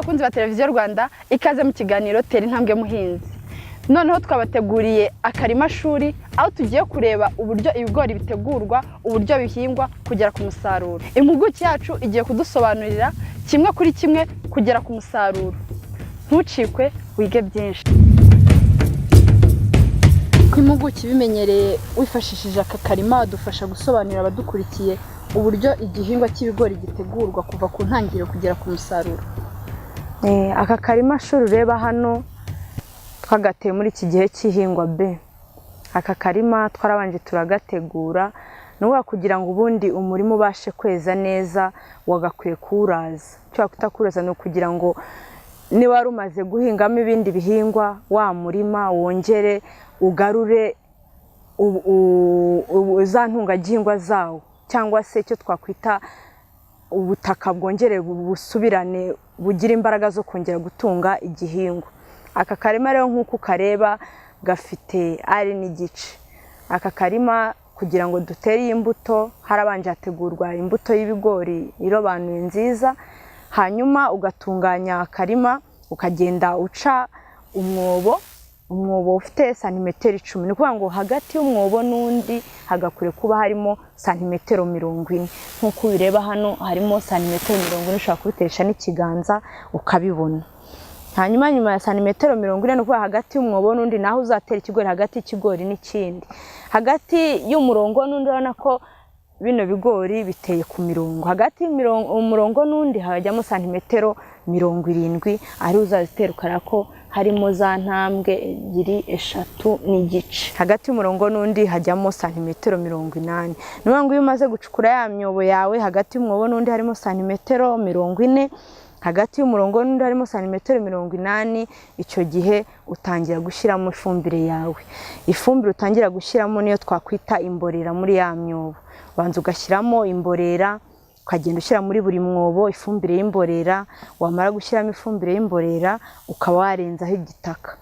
Bakunzi ba Televiziyo Rwanda, ikaze mu kiganiro Tera Intambwe Muhinzi. Noneho twabateguriye akarimashuri aho tugiye kureba uburyo ibigori bitegurwa, uburyo bihingwa kugera ku musaruro. Impuguke yacu igiye kudusobanurira kimwe kuri kimwe kugera ku musaruro. Ntucikwe, wige byinshi. Ko impuguke ibimenyereye, wifashishije aka karima wadufasha gusobanurira abadukurikiye uburyo igihingwa cy'ibigori gitegurwa kuva ku ntangiriro kugera ku musaruro? Aka karima shuri ureba hano twagateye muri iki gihe cy'ihingwa B. Aka karima twarabanje turagategura. Ni ukuvuga, kugira ngo ubundi umurima ubashe kweza neza, wagakwiye kuwuraza. Icyo wakwita kuwuraza ni ukugira ngo niba wari umaze guhingamo ibindi bihingwa, wa murima wongere ugarure za ntungagihingwa zawo, cyangwa se icyo twakwita ubutaka bwongere busubirane, bugire imbaraga zo kongera gutunga igihingwa. Aka karima rero, nk'uko ukareba, gafite ari n'igice. Aka karima, kugira ngo dutere iyi mbuto, harabanje hategurwa imbuto y'ibigori irobanuye nziza. Hanyuma ugatunganya akarima, ukagenda uca umwobo, umwobo ufite santimetero 10. Ni ukuvuga ngo hagati y'umwobo n'undi hagakwiye kuba harimo santimetero 40. Nk'uko ubireba hano, harimo santimetero 40, ushobora kubiteresha n'ikiganza ukabibona. Hanyuma nyuma ya santimetero 40, ni ukuvuga hagati y'umwobo n'undi, naho uzatera ikigori, hagati y'ikigori n'ikindi, hagati y'umurongo n'undi. Urabona ko bino bigori biteye ku mirongo. Hagati y'umurongo n'undi hajyamo santimetero 70, ari uzazitera ukareba ko harimo za ntambwe ebyiri, eshatu n'igice. Hagati y'umurongo n'undi hajyamo santimetero 80. Ni ukuvuga ngo iyo umaze gucukura ya myobo yawe, hagati y'umwobo n'undi harimo santimetero 40, hagati y'umurongo n'undi harimo santimetero 80, icyo gihe utangira gushyiramo ifumbire yawe. Ifumbire utangira gushyiramo niyo twakwita imborera. Muri ya myobo ubanza ugashyiramo imborera, ukagenda ushyira muri buri mwobo ifumbire y'imborera. Wamara gushyiramo ifumbire y'imborera, ukaba warenzaho igitaka,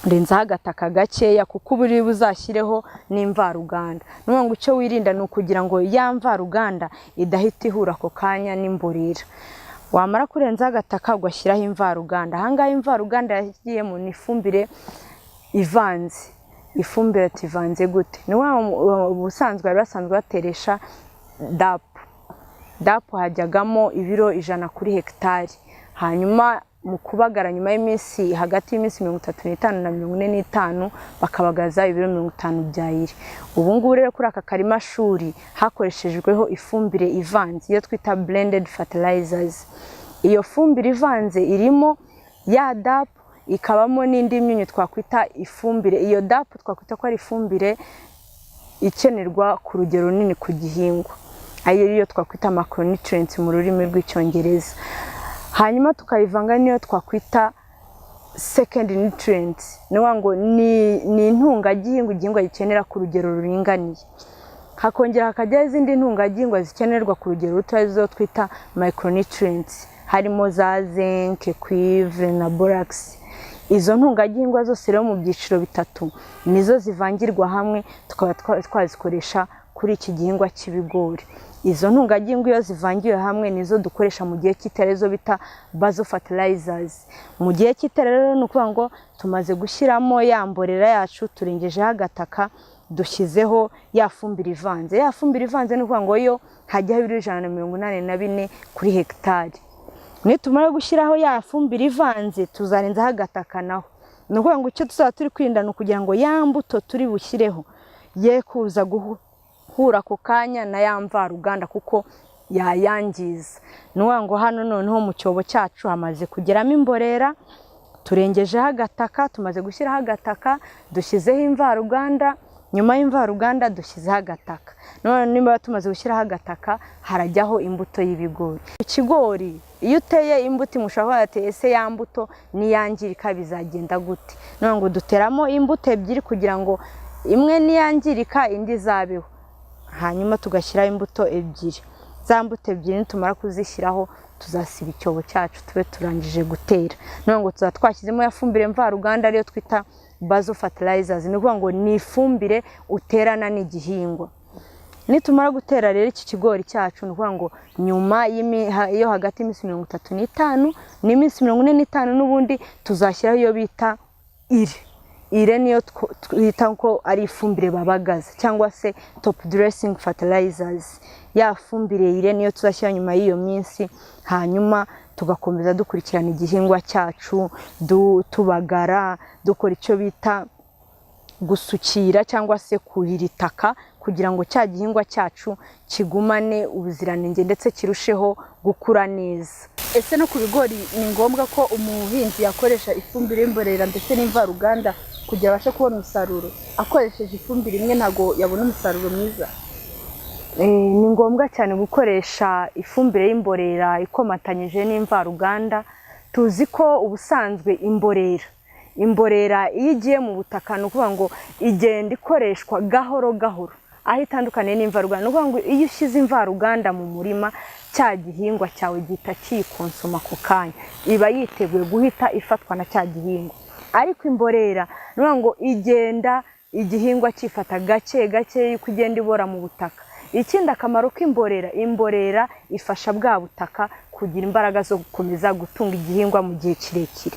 urenzaho agataka gakeya, kuko uba uri buzashyireho n'imvaruganda. Ni ukuvuga ngo icyo wirinda ni ukugira ngo ya mvaruganda idahita ihura ako kanya n'imborera. Wamara kurenzaho agataka, ugashyiraho imvaruganda. Ahangaha imvaruganda yagiyemo ni ifumbire ivanze. Ifumbire ivanze gute? Ni wa ubusanzwe bari basanzwe bateresha DAP. DAP hajyagamo ibiro 100 kuri hegitari. Hanyuma mu kubagara, nyuma y'iminsi hagati y'iminsi 35 na 45, bakabagaza ibiro 50 bya urée. Ubu ngubu rero kuri aka karima shuri hakoreshejweho ifumbire ivanze, iyo twita blended fertilizers. Iyo fumbire ivanze irimo ya DAP, ikabamo n'indi myunyu twakwita ifumbire. Iyo DAP twakwita ko ari ifumbire ikenerwa ku rugero runini ku gihingwa, ariyo twakwita macronutrients mu rurimi rw'Icyongereza. Hanyuma tukayivanga n'iyo twakwita second nutrients, ni ukuvuga ngo ni intungagihingwa igihingwa gikenera ku rugero ruringaniye. Hakongera hakajyaho izindi ntungagihingwa zikenerwa ku rugero ruto, arizo twita micronutrients, harimo za zinc, cuivre na borax. Izo ntungagihingwa zose rero mu byiciro bitatu nizo zivangirwa hamwe, tukaba twazikoresha kuri iki gihingwa cy'ibigori. Izo ntungagihingwa iyo zivangiwe hamwe nizo dukoresha mu gihe cy'itera, izo bita basal fertilizers. Mu gihe cy'itera rero, ni ukuvuga ngo tumaze gushyiramo ya mborera yacu, turengejeho agataka, dushyizeho ya fumbire ivanze. Ya fumbire ivanze, ni ukuvuga ngo yo hajyaho ibiro 184 kuri hegitari. Nitumara gushyiraho ya fumbire ivanze, tuzarenzaho agataka naho. Ni ukuvuga ngo icyo tuzaba turi kwirinda ni ukugira ngo ya mbuto turi bushyireho ye kuza guhura ako kanya na ya mvaruganda, kuko yayangiza. Ni ukuvuga ngo hano noneho mu cyobo cyacu hamaze kugeramo imborera, turengejeho agataka, tumaze gushyiraho agataka, dushyizeho imvaruganda, nyuma y'imvaruganda dushyizeho agataka. None niba tumaze gushyiraho agataka, harajyaho imbuto y'ibigori. Ikigori iyo uteye imbuto, mushobora kuvuga ati: "Ese ya mbuto niyangirika bizagenda gute?" None ngo duteramo imbuto ebyiri kugira ngo imwe niyangirika indi izabeho. Hanyuma tugashyiraho imbuto ebyiri. Za mbuto ebyiri nitumara kuzishyiraho, tuzasiba icyobo cyacu, tube turangije gutera. None ngo tuzaba twashyizemo ya fumbire mvaruganda, ariyo twita basal fertilizers. Ni ukuvuga ngo ni ifumbire uterana n'igihingwa. Nitumara gutera rero iki kigori cyacu, ni ukuvuga ngo nyuma yo hagati y'iminsi 35 n'iminsi 45 n'ubundi tuzashyiraho iyo bita urée. Urée niyo twita ko ari ifumbire babagaza cyangwa se top dressing fertilizers. Ya fumbire urée niyo tuzashyira nyuma y'iyo minsi, hanyuma tugakomeza dukurikirana igihingwa cyacu, tubagara, dukora icyo bita gusukira cyangwa se kuhira itaka kugira ngo cya gihingwa cyacu kigumane ubuziranenge ndetse kirusheho gukura neza. Ese no ku bigori ni ngombwa ko umuhinzi yakoresha ifumbire y'imborera ndetse n'imvaruganda kugira abashe kubona umusaruro? Akoresheje ifumbire imwe ntabwo yabona umusaruro mwiza? Ni ngombwa cyane gukoresha ifumbire y'imborera ikomatanyije n'imvaruganda. Tuzi ko ubusanzwe imborera iyo igiye mu butaka, ni ukuvuga ngo igenda ikoreshwa gahoro gahoro, aho itandukaniye n'imvaruganda. Ni ukuvuga ngo iyo ushyize imvaruganda mu murima, cya gihingwa cyawe gihita kiyikonsoma ako kanya, iba yiteguye guhita ifatwa na cya gihingwa. Ariko imborera, ni ukuvuga ngo igenda igihingwa cyifata gake gake yuko igenda ibora mu butaka. Ikindi, akamaro k'imborera, imborera ifasha bwa butaka kugira imbaraga zo gukomeza gutunga igihingwa mu gihe kirekire.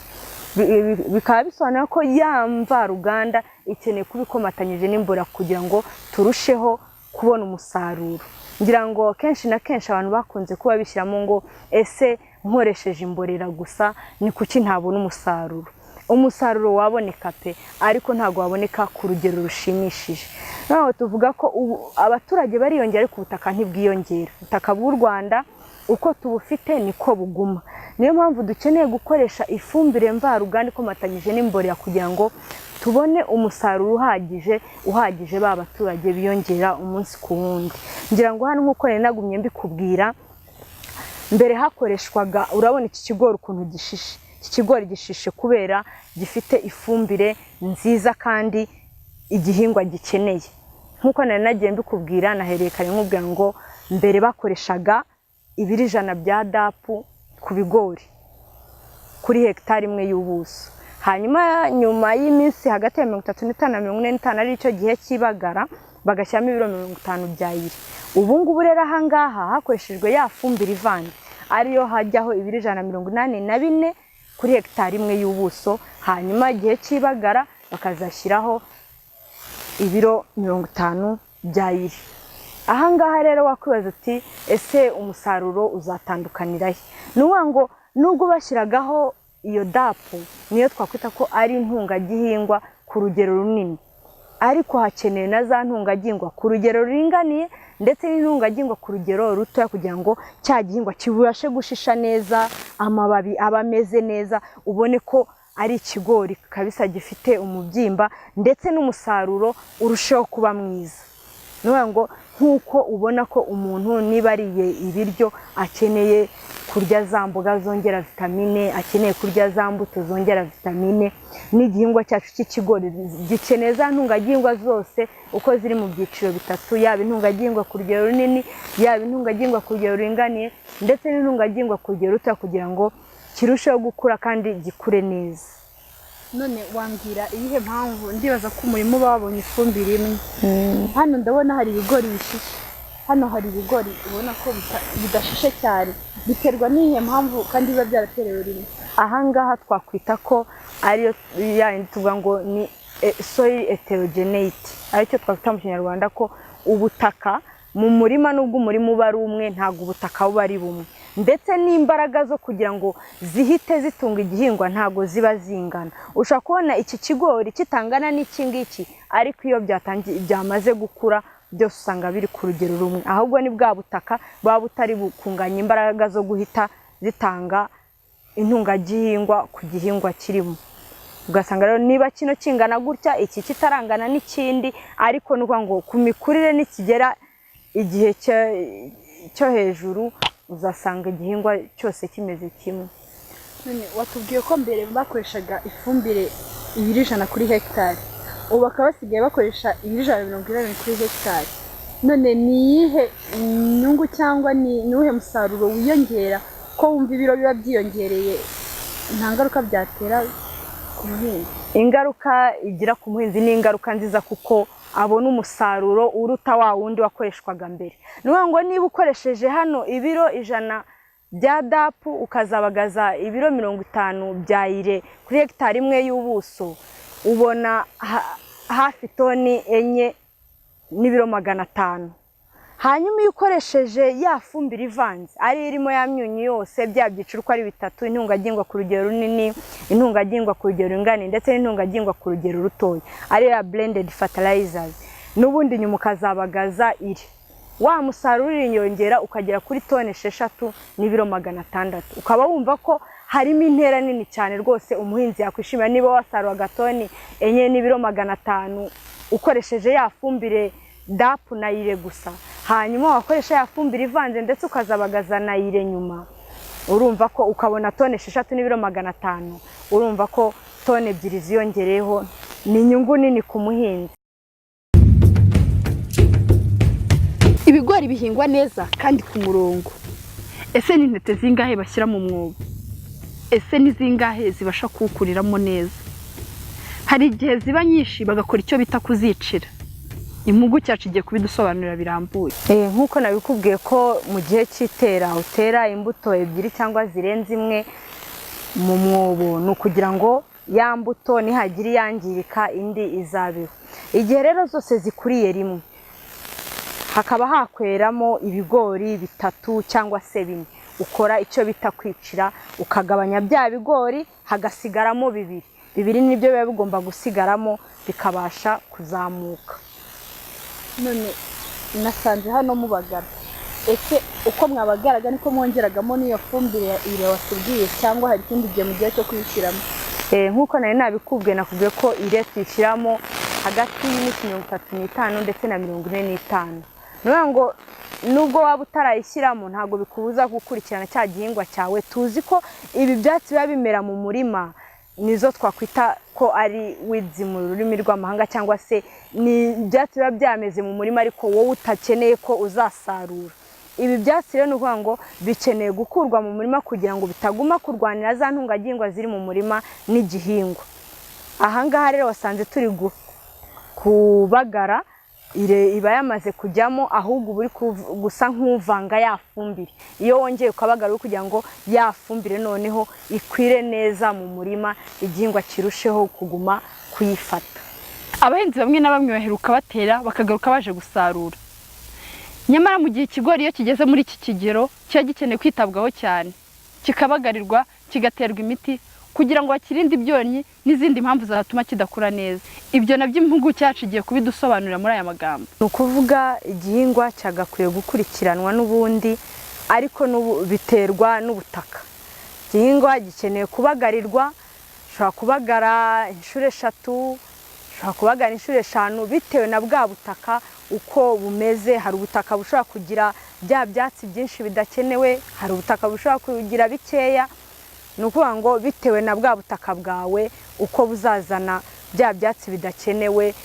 Bikaba bisobanura ko ya mvaruganda ikeneye kuba ikomatanyije n'imborera kugira ngo turusheho kubona umusaruro. Ngira ngo kenshi na kenshi abantu bakunze kuba bishyiramo ngo: "Ese nkoresheje imborera gusa ni kuki ntabona umusaruro?" Umusaruro waboneka pe, ariko ntabwo waboneka ku rugero rushimishije. Noneho tuvuga ko ubu abaturage bariyongera ariko ubutaka ntibwiyongera. Ubutaka bw'u Rwanda uko tubufite niko buguma. Niyo mpamvu dukeneye gukoresha ifumbire mvaruganda ikomatanyije n'imborera kugira ngo tubone umusaruro uhagije ba baturage biyongera umunsi ku wundi. Ngira ngo hano, nk'uko nari nagumye mbikubwira, mbere hakoreshwaga, urabona iki kigori ukuntu gishishe. Iki kigori gishishe kubera gifite ifumbire nziza kandi igihingwa gikeneye. Nk'uko nari nagiye mbikubwira, nahereye kare nkubwira ngo mbere bakoreshaga ibiro 100 bya DAP ku bigori kuri hegitari imwe y'ubuso, hanyuma nyuma y'iminsi hagati ya 35 na 45, ari cyo gihe cy'ibagara, bagashyiramo ibiro 50 bya urée. Ubu ngubu rero aha ngaha hakoreshejwe ya fumbire ivanze, ariyo hajyaho ibiro 184 kuri hegitari imwe y'ubuso, hanyuma igihe cy'ibagara bakazashyiraho ibiro 50 bya urée. Aha ngaha rero wakwibaza uti: "Ese umusaruro uzatandukanira he?" Ni ukuvuga ngo nubwo bashyiragaho iyo DAP, niyo twakwita ko ari intungagihingwa ku rugero runini, ariko hakenewe na za ntungagihingwa ku rugero ruringaniye ndetse n'intungagihingwa ku rugero rutoya kugira ngo cya gihingwa kibashe gushisha neza, amababi aba ameze neza, ubone ko ari ikigori kabisa gifite umubyimba, ndetse n'umusaruro urusheho kuba mwiza. Ni ukuvuga ngo nk'uko ubona ko umuntu niba ariye ibiryo akeneye kurya za mboga zongera vitamine, akeneye kurya za mbuto zongera vitamine, n'igihingwa cyacu cy'ikigori gikeneye za ntungagihingwa zose uko ziri mu byiciro bitatu, yaba intungagihingwa ku rugero runini, yaba intungagihingwa ku rugero ruringaniye, ndetse n'intungagihingwa ku rugero rutoya, kugira ngo kirusheho gukura kandi gikure neza. None wambwira iyihe mpamvu? Ndibaza ko umurima uba wabonye ifumbire imwe. Hano ndabona hari ibigori bishishe, hano hari ibigori ubona ko bidashishe cyane. Biterwa n'iyihe mpamvu kandi biba byaraterewe rimwe? Ahangaha twakwita ko ariyo ya yindi tuvuga ngo ni soil heterogeneity, aricyo twakwita mu Kinyarwanda ko ubutaka mu murima, nubwo umurima uba ari umwe, ntabwo ubutaka buba ari bumwe, ndetse n'imbaraga zo kugira ngo zihite zitunga igihingwa ntabwo ziba zingana. Ushobora kubona iki kigori kitangana n'iki ngiki, ariko iyo byatangiye, byamaze gukura, byose usanga biri ku rugero rumwe. Ahubwo ni bwa butaka buba butari bukunganya imbaraga zo guhita zitanga intungagihingwa ku gihingwa kirimo. Ugasanga rero niba kino kingana gutya, iki kitarangana n'ikindi, ariko ni ukuvuga ngo ku mikurire nikigera igihe cyo hejuru, uzasanga igihingwa cyose kimeze kimwe. None watubwiye ko mbere bakoreshaga ifumbire ibiro 100 kuri hegitari, ubu bakaba basigaye bakoresha ibiro 180 kuri hegitari. None ni iyihe nyungu cyangwa ni uwuhe musaruro wiyongera, ko wumva ibiro biba byiyongereye? Nta ngaruka byatera ku muhinzi? Ingaruka igira ku muhinzi ni ingaruka nziza kuko abone umusaruro uruta wa wundi wakoreshwaga mbere. Ni ukuvuga ngo niba ukoresheje hano ibiro 100 bya DAP, ukazabagaza ibiro 50 bya ire kuri hegitari imwe y'ubuso, ubona hafi toni 4 n'ibiro 500. Hanyuma iyo ukoresheje ya fumbire ivanze, ari irimo ya myunyu yose, bya byiciro uko ari bitatu, intungagihingwa ku rugero runini, intungagihingwa ku rugero ruringaniye, ndetse n'intungagihingwa ku rugero rutoya, ariyo ya blended fertilizers, n'ubundi nyuma ukazabagaza ire, wa musaruro uriyongera ukagera kuri toni 6 n'ibiro 600. Ukaba wumva ko harimo intera nini cyane rwose umuhinzi yakwishimira. Niba wasaruraga toni 4 n'ibiro 500 ukoresheje ya fumbire DAP na ire gusa, hanyuma wakoresha ya fumbire ivanze ndetse ukazabagaza na ire nyuma, urumva ko ukabona toni 6 n'ibiro 500, urumva ko toni 2 ziyongereyeho ni inyungu nini ku muhinzi. Ibigori bihingwa neza kandi ku murongo. Ese ni intete zingahe bashyira mu mwobo? Ese ni zingahe zibasha kuwukuriramo neza? Hari igihe ziba nyinshi bagakora icyo bita kuzicira. Impuguke yacu igiye kubidusobanurira birambuye. Nk'uko nabikubwiye ko mu gihe cy'itera utera imbuto 2 cyangwa zirenze imwe mu mwobo, ni ukugira ngo ya mbuto nihagira iyangirika indi izabeho. Igihe rero zose zikuriye rimwe, hakaba hakweramo ibigori 3 cyangwa se 4, ukora icyo bita kwicira, ukagabanya bya bigori hagasigaramo 2. 2 nibyo biba bigomba gusigaramo bikabasha kuzamuka. None nasanze hano mubagara, ese uko mwabagaraga niko mwongeragamo n'iyo fumbire ya ire watubwiye, cyangwa hari ikindi gihe mugiye cyo kuyishyiramo? Nk'uko nari nabikubwiye, nakubwiye ko ire tuyishyiramo hagati y'iminsi 35 ndetse na 45. Ni ukuvuga ngo nubwo waba utarayishyiramo ntabwo bikubuza gukurikirana cya gihingwa cyawe. Tuzi ko ibi byatsi biba bimera mu murima nizo twakwita ko ari weeds mu rurimi rw'amahanga, cyangwa se ni ibyatsi biba byameze mu murima ariko wowe utakeneye ko uzasarura. Ibi byatsi rero ni ukuvuga ngo bikeneye gukurwa mu murima kugira ngo bitaguma kurwanira za ntungagihingwa ziri mu murima n'igihingwa. Aha ngaha rero wasanze turi kubagara, ire iba yamaze kujyamo, ahubwo uba uri gusa nk'uvanga ya fumbire. Iyo wongeye ukabagara uri kugira ngo ya fumbire noneho ikwire neza mu murima, igihingwa kirusheho kuguma kuyifata. Abahinzi bamwe na bamwe baheruka batera bakagaruka baje gusarura. Nyamara mu gihe ikigori iyo kigeze muri iki kigero kiba gikeneye kwitabwaho cyane, kikabagarirwa, kigaterwa imiti kugira ngo bakirinde ibyonnyi n'izindi mpamvu zatuma kidakura neza. Ibyo nabyo impuguke yacu igiye kubidusobanurira muri aya magambo. Ni ukuvuga igihingwa cyagakwiye gukurikiranwa n'ubundi, ariko biterwa n'ubutaka. Igihingwa gikeneye kubagarirwa, ushobora kubagara inshuro 3, ushobora kubagara inshuro 5, bitewe na bwa butaka uko bumeze. Hari ubutaka bushobora kugira bya byatsi byinshi bidakenewe, hari ubutaka bushobora kugira bikeya. Ni ukuvuga ngo bitewe na bwa butaka bwawe uko buzazana bya byatsi bidakenewe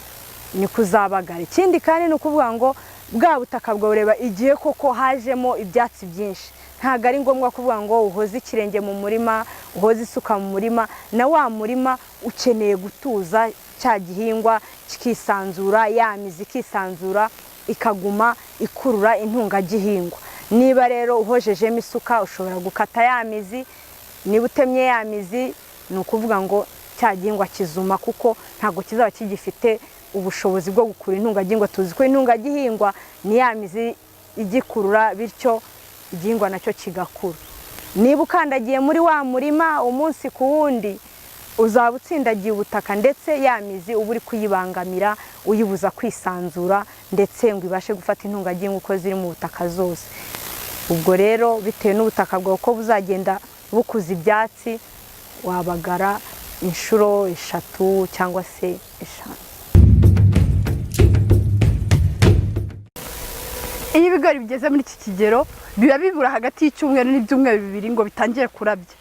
niko uzabagara. Ikindi kandi ni ukuvuga ngo bwa butaka bwawe ureba igihe koko hajemo ibyatsi byinshi, ntabwo ari ngombwa kuvuga ngo uhoze ikirenge mu murima, uhoze isuka mu murima. Na wa murima ukeneye gutuza cya gihingwa kikisanzura, ya mizi ikisanzura, ikaguma ikurura intungagihingwa. Niba rero uhojejemo isuka ushobora gukata ya mizi, niba utemye ya mizi ni ukuvuga ngo cya gihingwa kizuma, kuko ntabwo kizaba kigifite ubushobozi bwo gukurura intungagihingwa. Tuzi ko intungagihingwa ni ya mizi igikurura, bityo igihingwa nacyo kigakura. Niba ukandagiye muri wa murima umunsi ku wundi, uzaba utsindagiye ubutaka, ndetse ya mizi uba uri kuyibangamira, uyibuza kwisanzura ndetse ngo ibashe gufata intungagihingwa uko ziri mu butaka zose. Ubwo rero bitewe n'ubutaka bwawe uko buzagenda bukuza ibyatsi, wabagara inshuro 3 cyangwa se 5. Iyo ibigori bigeze muri iki kigero biba bibura hagati y'icyumweru n'ibyumweru 2 ngo bitangire kurabya.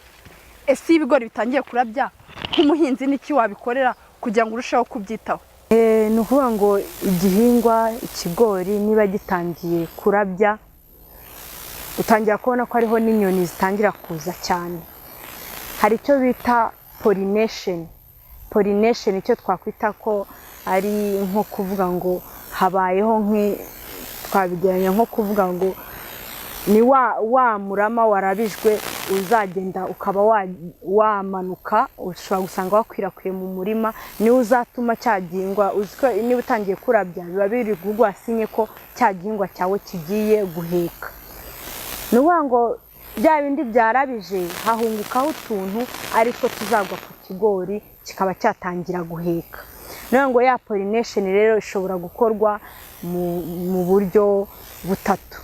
Ese iyo ibigori bitangiye kurabya, nk'umuhinzi n'iki wabikorera kugira ngo urusheho kubyitaho? Ni ukuvuga ngo igihingwa ikigori niba gitangiye kurabya, utangira kubona ko hariho n'inyoni zitangira kuza cyane. Hari icyo bita pollination. Pollination, icyo twakwita ko ari nko kuvuga ngo habayeho, twabigereranya nko kuvuga ngo ni wa murama warabijwe uzagenda ukaba wamanuka, ushobora gusanga wakwirakwiye mu murima, niwo uzatuma cya gihingwa, uzi ko niba utangiye kurabya biba biri kuguha signe ko cya gihingwa cyawe kigiye guheka. Ni ukuvuga ngo bya bindi byarabije hahungukaho utuntu ariko tuzagwa ku kigori kikaba cyatangira guheka. Ni ukuvuga ngo ya pollination rero ishobora gukorwa mu buryo butatu: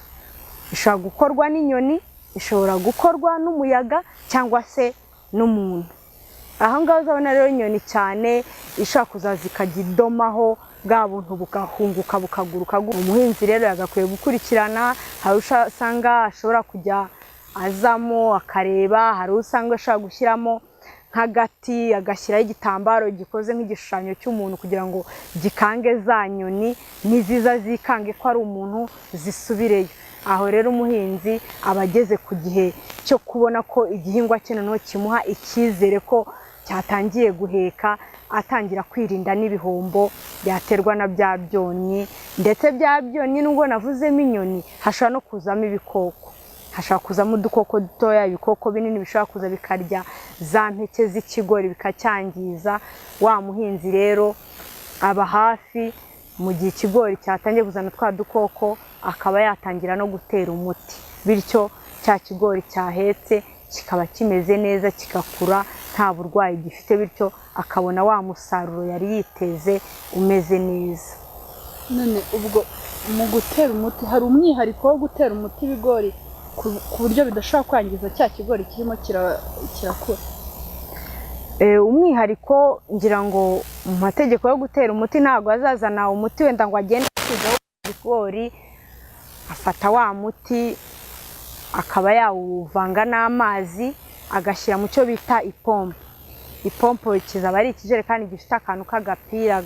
ishobora gukorwa n'inyoni, ishobora gukorwa n'umuyaga, cyangwa se n'umuntu. Aho ngaho uzabona rero inyoni cyane ishobora kuzaza ikajya idomaho bwa buntu bugahunguka bukaguruka. Umuhinzi rero yagakwiye gukurikirana. Hari usanga ashobora kujya azamo akareba, hari usanga ashobora gushyiramo nk'agati, agashyiraho igitambaro gikoze nk'igishushanyo cy'umuntu kugira ngo gikange za nyoni, niziza zikange ko ari umuntu zisubireyo. Aho rero umuhinzi aba ageze ku gihe cyo kubona ko igihingwa cye noneho kimuha icyizere ko cyatangiye guheka, atangira kwirinda n'ibihombo byaterwa na bya byonnyi. Ndetse bya byonnyi, nubwo navuzemo inyoni, hashobora no kuzamo ibikoko, hashobora kuzamo udukoko dutoya, ibikoko binini bishobora kuza bikarya za mpeke z'ikigori bikacyangiza. Wa muhinzi rero aba hafi mu gihe ikigori cyatangiye kuzana twa dukoko, akaba yatangira no gutera umuti, bityo cya kigori cyahetse kikaba kimeze neza, kigakura nta burwayi gifite, bityo akabona wa musaruro yari yiteze umeze neza. None ubwo mu gutera umuti hari umwihariko wo gutera umuti ibigori ku buryo bidashobora kwangiza cya kigori kirimo kirakura? Umwihariko ngira ngo mu mategeko yo gutera umuti, ntabwo azazana umuti wenda ngo agende asigaho ibigori. Afata wa muti akaba yawuvanga n'amazi, agashyira mu cyo bita ipompo. Ipompo kizaba ari ikijerekani gifite akantu k'agapira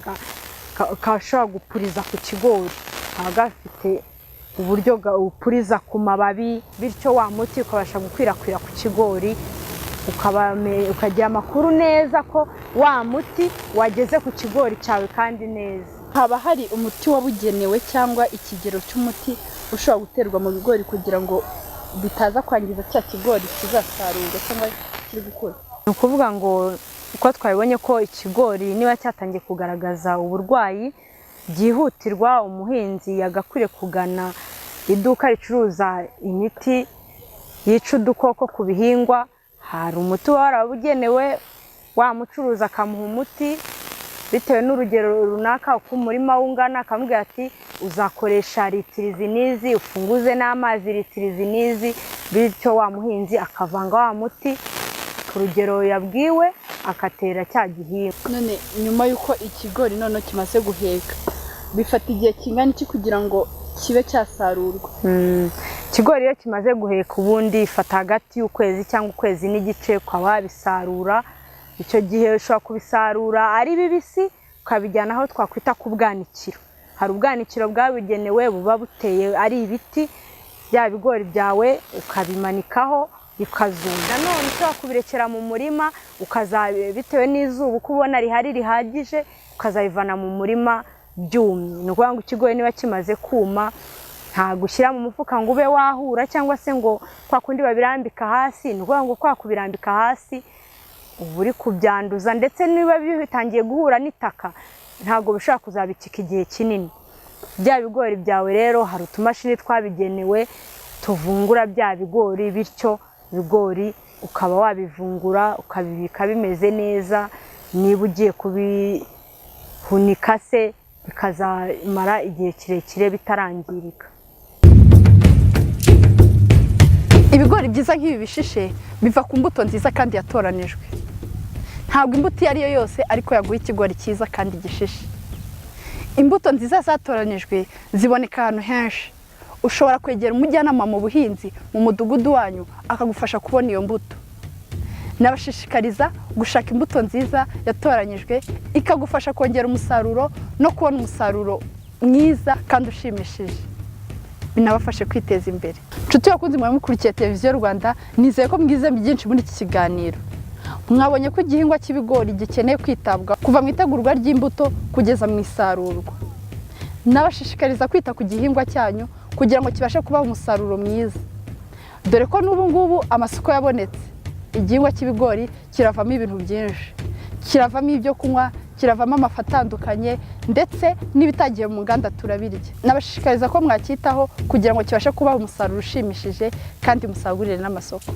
gashobora gupuriza ku kigori, kaba gafite uburyo upuriza ku mababi, bityo wa muti ukabasha gukwirakwira ku kigori, ukagira amakuru neza ko wa muti wageze ku kigori cyawe kandi neza. Haba hari umuti wabugenewe cyangwa ikigero cy'umuti ushobora guterwa mu bigori kugira ngo bitaza kwangiza cya kigori kizasarurwa cyangwa kiri gukura? Ni ukuvuga ngo uko twabibonye ko ikigori niba cyatangiye kugaragaza uburwayi, byihutirwa umuhinzi yagakwiriye kugana iduka ricuruza imiti yica udukoko ku bihingwa. Hari umuti uba warabugenewe, wa mucuruzi akamuha umuti bitewe n'urugero runaka uko umurima we ungana, akamubwira ati: "Uzakoresha litiro izi n'izi, ufunguze n'amazi litiro izi n'izi." Bityo wa muhinzi akavanga wa muti ku rugero yabwiwe, agatera cya gihingwa. None nyuma y'uko ikigori noneho kimaze guheka, bifata igihe kingana iki kugira ngo kibe cyasarurwa? Ikigori iyo kimaze guheka, ubundi ifata hagati y'ukwezi cyangwa ukwezi n'igice ukaba wabisarura. Icyo gihe ushobora kubisarura ari bibisi, ukabijyana aho twakwita ku bwanikiro. Hari ubwanikiro bwabugenewe buba buteye ari ibiti, bya bigori byawe ukabimanikaho bikazuma. Nanone ushobora kubirekera mu murima, bitewe n'izuba uko ubona rihari rihagije, ukazabivana mu murima byumye. Ni ukuvuga ngo ikigori niba kimaze kuma, ntabwo ushyira mu mufuka ngo ube wahura, cyangwa se ngo kwa kundi babirambika hasi. Ni ukuvuga ngo kwa kubirambika hasi uba uri kubyanduza, ndetse niba bitangiye guhura n'itaka ntabwo bishobora kuzabikika igihe kinini. Bya bigori byawe rero hari utumashini twabigenewe tuvungura bya bigori, bityo ibigori ukaba wabivungura ukabibika bimeze neza, niba ugiye kubihunika se bikazamara igihe kirekire bitarangirika. Ibigori byiza nk'ibi bishishe biva ku mbuto nziza kandi yatoranijwe. Ntabwo imbuto iyo ari yo yose ariko yaguha ikigori cyiza kandi gishishe. Imbuto nziza zatoranijwe ziboneka ahantu henshi. Ushobora kwegera umujyanama mu buhinzi mu mudugudu wanyu akagufasha kubona iyo mbuto. Nabashishikariza gushaka imbuto nziza yatoranyijwe, ikagufasha kongera umusaruro no kubona umusaruro mwiza kandi ushimishije, binabafashe kwiteza imbere. Nshuti bakunzi mwe mukurikiye Televiziyo Rwanda, nizeye ko mwize byinshi muri iki kiganiro. Mwabonye ko igihingwa cy'ibigori gikeneye kwitabwaho kuva mu itegurwa ry'imbuto kugeza mu isarurwa. Nabashishikariza kwita ku gihingwa cyanyu kugira ngo kibashe kubaha umusaruro mwiza, dore ko n'ubu ngubu amasoko yabonetse. Igihingwa cy'ibigori kiravamo ibintu byinshi, kiravamo ibyo kunywa, kiravamo amafu atandukanye, ndetse n'ibitagiye mu nganda turabirya. Nabashishikariza ko mwacyitaho kugira ngo kibashe kubaha umusaruro ushimishije kandi musagurire n'amasoko.